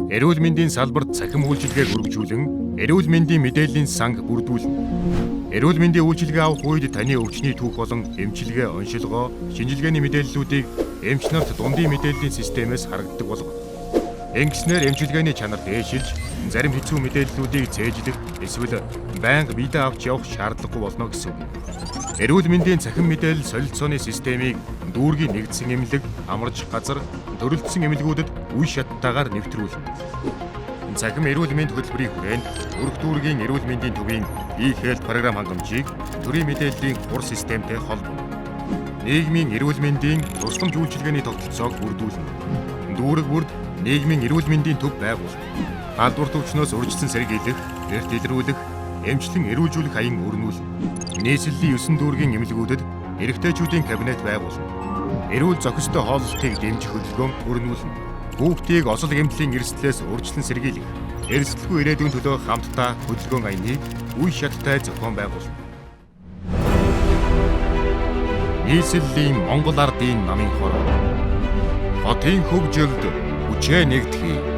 Эрүүл мэндийн салбарт цахим үйлчилгээг үргэлжлүүлэн эрүүл мэндийн мэдээллийн санг бүрдүүлнэ. Эрүүл мэндийн үйлчилгээ авах үед таны өвчний түүх болон эмчилгээ, оншилгоо, шинжилгээний мэдээллүүдийг эмч нарт дундын мэдээллийн системээс харагддаг болгоно. Ингэснээр эмчилгээний чанар дээшилж, зарим хэцүү мэдээллүүдийг цээжлэх эсвэл байнга бидээ авч явах шаардлагагүй болно гэсэн үг. Эрүүл мэндийн цахим мэдээлэл солилцооны системийг дүүргийн нэгдсэн эмнэлэг, амарч газар, төрөлдсөн эмнэлгүүдэд үе шаттайгаар нэвтрүүлнэ. Цахим эрүүл мэнд хөтөлбөрийн хүрээнд Өрх дүүргийн эрүүл мэндийн төвийн e-health програм хангамжийг төрийн мэдээллийн хур системтэй холбоно. Нийгмийн эрүүл мэндийн тусламж үйлчилгээний тогтолцоог бүрдүүлнэ. Дүүрэг бүрд нийгмийн эрүүл мэндийн төв байгуулна. Халдварт өвчнөөс урьдчилан сэргийлэх, эрт илрүүлэх, эмчлэн эрүүлжүүлэх аян өрнүүлнэ. Нийслэлийн 9 дүүргийн эмнэлгүүдэд эрэгтэйчүүдийн кабинет байгуулна. Эрүүл зохистой хооллолтыг дэмжих хөдөлгөөн өрнүүлнэ. Хүүхдийг осол гэмтлийн эрсдлээс урьдчилан сэргийлэх, эрсдэлгүй ирээдүйн төлөө хамтдаа хөдөлгөөн аяныг үе шаттай зохион байгуулна. Нийслэлийн Монгол ардын намын хороо. Хотын хөгжилд хүчээ нэгдэхий.